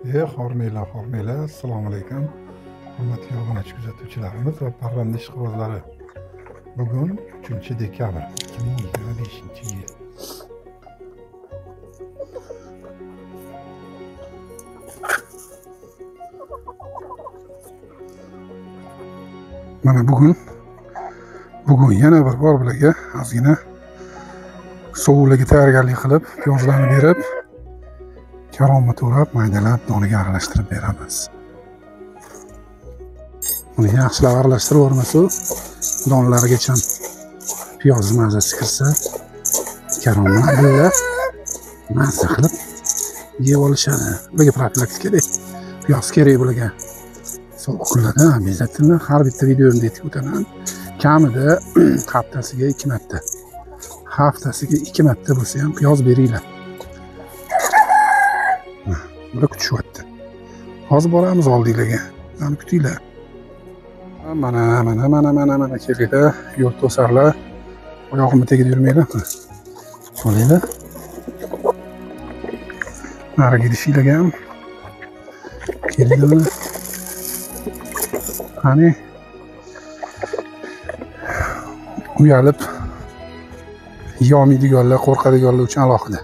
Hormanglar, hormanglar. Assalomu alaykum. Hurmatli obunachi kuzatuvchilarimiz va parranda ishqibozlari. Bugun 3 dekabr 2025-yil. Mana bugun yana bir bor bularga ozgina sovuqlarga tayyorgarlik qilib, piyozlarni berib, karomni to'g'rab, maydalab, doniga aralashtirib beramiz. Buni yaxshilab aralashtirib yubormasa, donlarigacha piyoz mazasi kirsa, karomni birga mazza qilib yeb olishadi. Bularga profilaktika kerak, piyoz kerak bularga. Sovuq kunlarda обязательно har bitta videomda aytib o'taman. Kamida haftasiga 2 marta. Haftasiga 2 marta bo'lsa ham piyoz beringlar. Bular kutishyapti. Hozir boramiz oldinglarga. Bizani kutinglar. Mana, mana, mana, mana, mana kelinglar. Yo'l to'sarlar. Oyog'imni tagida yurmanglar. Olinglar. Narigi idishinglarga ham kelinglar. Qani, uyalib yeyolmaydiganlar, qo'rqadiganlar uchun alohida.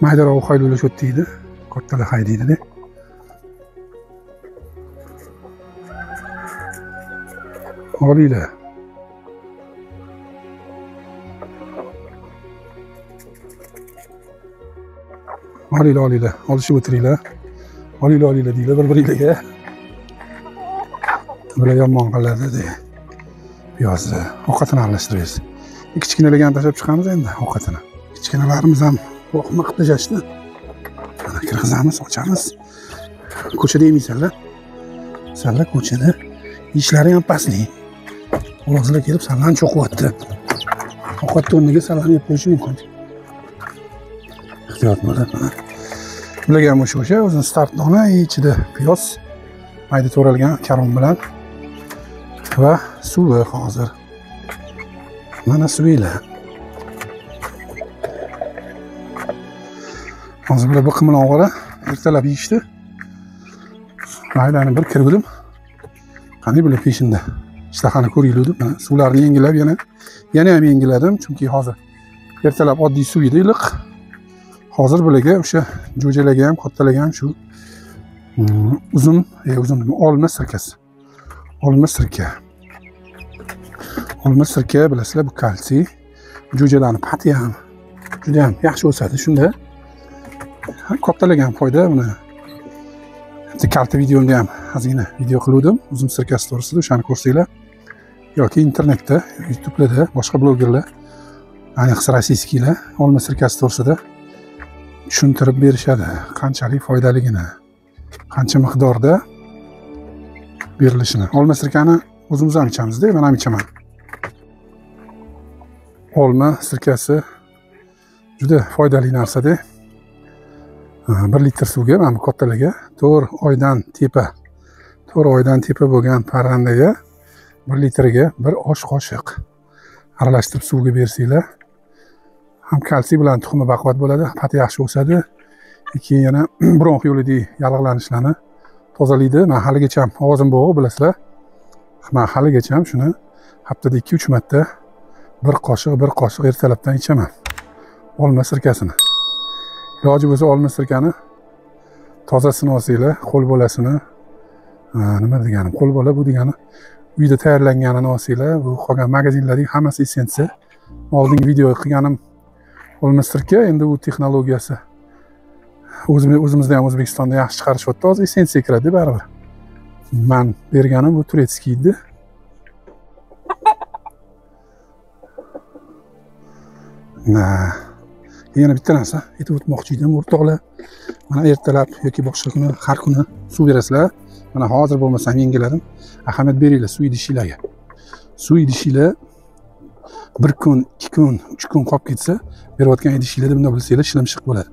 Maydaroq haydovlar shu yerda, kattalar haydaydida. Olinglar. Olinglar, olinglar. Olishib o'tiringlar. Olinglar, olinglar deylar bir-biringlarga. Bular yomon qiladi de. Piyozni ovqatini aralashtiramiz. Kichkinalarga ham tashlab chiqamiz endi ovqatini. Kichkinalarimiz ham vohma qilib tashlashdi. Mana kirgizamiz, ochamiz. Ko'chada yemaysanlar. Sanlar ko'chada ishlari ham pastlik. Xo'rozlar kelib sanlarni cho'qyapti. Ovqatni o'rniga sanlarni yeb qo'yishi mumkin. Ehtiyot bo'lib, mana. Bularga ham o'sha o'zini start dona, ichida piyoz, mayda to'ralgan karom bilan va suvi hozir. Mana suvinglar. Hozir bular biqimini og'ira ertalab yeyishdi. Maydani bir kirgizib, qani bular peshinda ishtahani ko'ringlar deb, mana suvlarni yengilab yana ham yengiladim, chunki hozir ertalab oddiy suv edi, iliq. Hozir bularga o'sha jo'jalarga ham, kattalarga ham shu uzum, uzum olma sirkasi. Olma sirka. Olma sirka bilasizlar, bu kalsiy. Jo'jalarning pati ham juda ham yaxshi o'sadi shunda. Kattalarga ham foyda. Buni bitta kalta videomda ham ozgina video qiluvdim uzum sirkasi to'g'risida, o'shani ko'rsanglar yoki internetda, YouTube'larda boshqa blogerlar, ayniqsa российский lar olma sirkasi to'g'risida tushuntirib berishadi, qanchalik foydaligini, qancha miqdorda berilishini. Olma sirkani o'zimiz ham ichamizda, men ham ichaman. Olma sirkasi juda foydali narsada. 1 litr suvga, mana bu kattalarga 4 oydan tepa, 4 oydan tepa bo'lgan parrandaga 1 litrga 1 osh qoshiq aralashtirib suvga bersanglar, ham kalsiy bilan tuxumi baquvvat bo'ladi, pati yaxshi o'sadi. Keyin yana bronx yo'lidagi yallig'lanishlarni tozalaydi. Men haligacha ovozim bo'g'iq, bilasizlar. Men haligacha shuni haftada 2-3 marta 1 qoshiq, 1 qoshiq ertalabdan ichaman. Olma sirkasini. Iloji bo'lsa olma sirkani tozasini olsanglar, qo'l bolasini, nima deganim, qo'l bola bu degani uyda tayyorlanganini olsanglar, bu qolgan magazinlardagi hammasi essensiya. Oldingi video qilganim olma sirka, endi u texnologiyasi o'zimizda ham O'zbekistonda yaxshi chiqarishyapti, hozir essensiya kiradi baribir. Men berganim bu турецкий edi. Na. Yana bitta narsa aytib o'tmoqchi edim, o'rtoqlar. Mana ertalab yoki boshqa kuni, har kuni suv berasizlar. Mana hozir bo'lmasam yengiladim. Ahamiyat beringlar suv idishinglarga. Suv idishinglar 1 kun, 2 kun, 3 kun qolib ketsa, berayotgan idishinglarda bunday bilsanglar shilimshiq bo'ladi.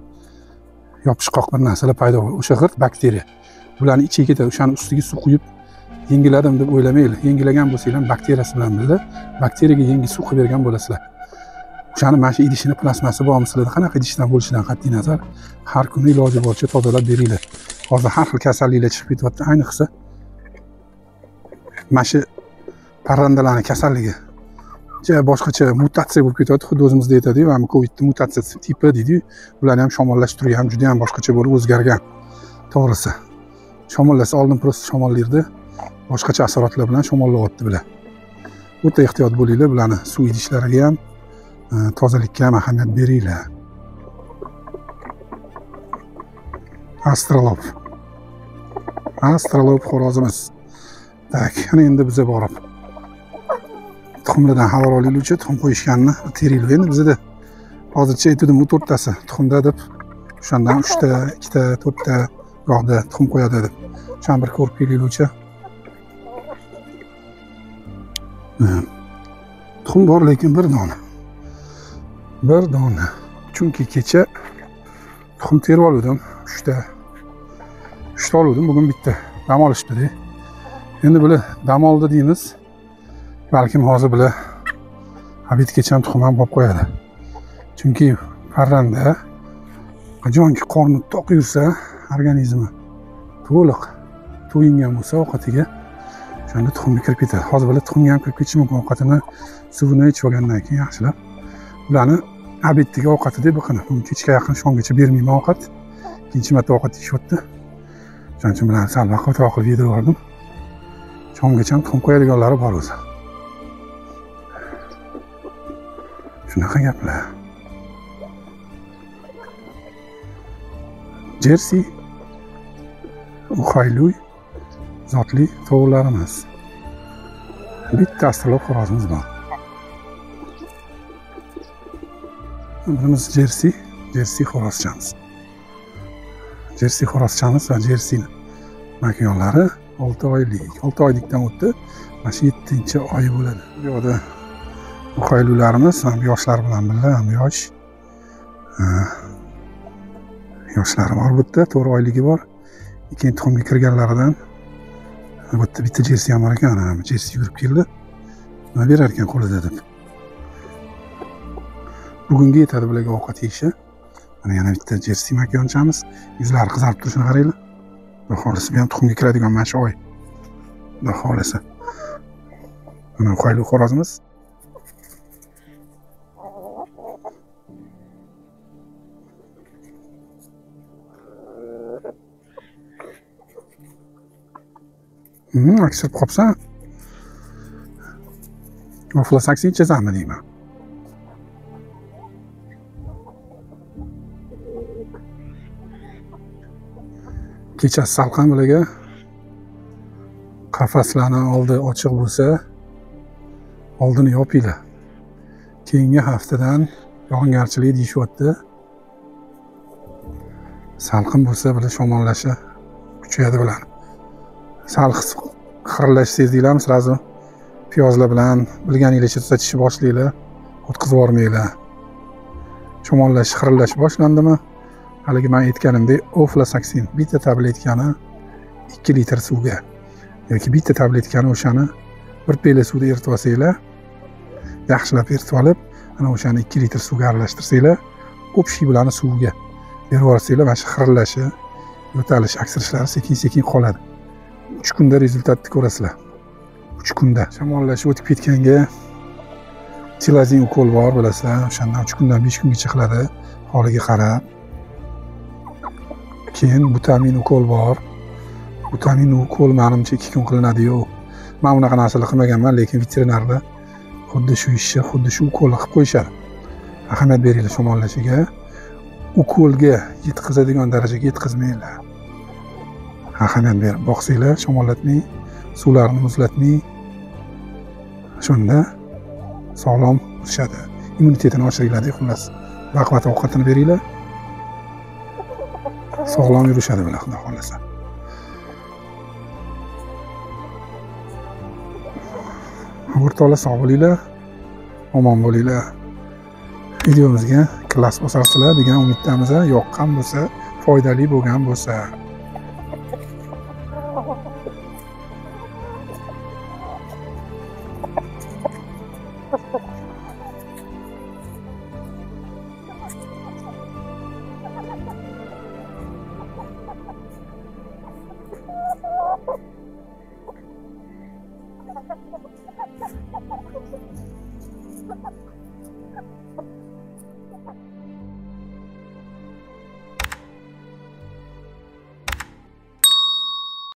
Yopishqoq bir narsalar paydo bo'ladi. O'sha g'irt bakteriya. Bularni ichiga ketadi. O'shani ustiga suv quyib yengiladim deb o'ylamanglar. Yengilagan bo'lsanglar bakteriyasi bilan birga bakteriyaga yangi suv qilib bergan bo'lasizlar. O'shani mana shu idishini plasmasi bormi sizlarda, qanaqa idishdan bo'lishidan qat'iy nazar har kuni iloji boricha tozalab beringlar. Hozir har xil kasalliklar chiqib ketyapti, ayniqsa mana shu parrandalarning kasalligi boshqacha mutatsiya bo'lib ketyapti. Xuddi o'zimizda aytadi-yu, mana Covidning mutatsiyasi tipi deydi-yu, ularni ham shamollash turi ham juda ham boshqacha bo'lib o'zgargan. To'g'risi, shamollasa oldin prosta shamollardi, boshqacha asoratlar bilan shamollayapti bular. O'ta ehtiyot bo'linglar, bularni suv idishlariga ham, tozalikka ham ahamiyat beringlar. Astrolop. Astrolop xo'rozimiz. Tak, ana endi biza borib tuxumlardan xabar olaylikchi, tuxum qo'yishganini teringlar. Endi bizda hozircha aytdim, u 4tasi tuxumda deb, o'shandan 3 ta, 2 ta, 4 ta gohda tuxum qo'yadi deb. O'shan bir ko'rib kelaylikchi. Tuxum bor, lekin bir dona. Bir dona. Chunki kecha tuxum terib oldim, 3 ta. 3 ta oldim, bugun bitta. Dam olishdi. Endi bular dam oldi deymiz. Balkim hozir bular obedgacha ham tuxum ham olib qo'yadi. Chunki parranda qachonki qorni to'q yursa, organizmi to'liq to'yingan bo'lsa ovqatiga, o'shanda tuxumga kirib ketadi. Hozir bular tuxumga ham kirib ketishi mumkin, ovqatini, suvini ichib olgandan keyin yaxshilab. Bularni obeddagi ovqati deb biqini. Bugun kechga yaqin shomgacha bermayman ovqat. Ikkinchi marta ovqat yeyishyapti. Shuning uchun bularni sal vaqt qilib yedirib yubordim. Shomgacha ham tuxum qo'yadiganlari bor o'zi. Shunaqa gaplar. Jersey Uxayluy zotli tovuqlarimiz. Bitta astrolop xo'rozimiz bor. Birimiz Jersey, Jersey xo'rozchamiz. Jersey xo'rozchamiz va Jerseyni makiyonlari 6 oylik, 6 oylikdan o'tdi. Mana shu 7-oyi bo'ladi. Bu yoqda Uxaylularimiz ham yoshlar bilan birga, ham yosh. Yoshlari bor bu yerda, 4 oyligi bor. Keyin tuxumga kirganlaridan bu yerda bitta Jersey ham bor ekan, ana Jersey yugurib keldi. Nima berar ekan qo'lida deb. Bugunga yetadi bularga ovqat yeyishi. Mana yana bitta Jersey makyonchamiz. Yuzlari qizarib turishini qaranglar. Xudo xohlasa bu ham tuxumga kiradigan mana shu oy. Xudo xohlasa. Mana Uxaylu xo'rozimiz. Aksirib qolsa, oflasaksin ichasanmi deyman. Kechasi salqin bularga, qafaslarni oldi ochiq bo'lsa, oldini yopinglar. Keyingi haftadan yog'ingarchilik deyishyapti. Salqin bo'lsa, bular shamollashi kuchayadi bular. Sal xirillash sezdinglarmi, srazu piyozlar bilan bilganinglarcha tuzatishni boshlanglar, o'tkazib yubormanglar. Shamollash, xirillash boshlandimi? Haligi men aytganimdek, oflasaksin bitta tabletkani 2 litr suvga yoki bitta tabletkani o'shani bir piyola suvda eritib olsanglar, yaxshilab eritib olib, ana o'shani 2 litr suvga aralashtirsanglar, общий bularni suvga berib yuborsanglar, mana shu xirillashi, yo'talish, aksirishlari sekin-sekin qoladi. 3 kunda rezultatni ko'rasizlar. 3 kunda. Shamollash o'tib ketganga tilazin ukol bor, bilasizlar. O'shandan 3 kundan 5 kungacha qiladi, holiga qarab. Keyin butamin ukol bor. Butamin ukol menimcha 2 kun qilinadi-yu. Men unaqa narsalar qilmaganman, lekin veterinarda xuddi shu ishni, xuddi shu ukolni qilib qo'yishadi. Ahamiyat beringlar shamollashiga. Ukolga yetkazadigan darajaga yetkazmanglar. Ahamiyat berib boqsanglar, shamollatmay, suvlarni muzlatmay, shunda sog'lom o'sishadi. Immunitetini oshiringlar, xullas. Baquvvat ovqatini beringlar. Sog'lom yurishadi bular, Xudo xohlasa. O'rtoqlar, sog' bo'linglar, omon bo'linglar. Videomizga klass bosarsizlar degan umiddamiz. Yoqqan bo'lsa, foydali bo'lgan bo'lsa.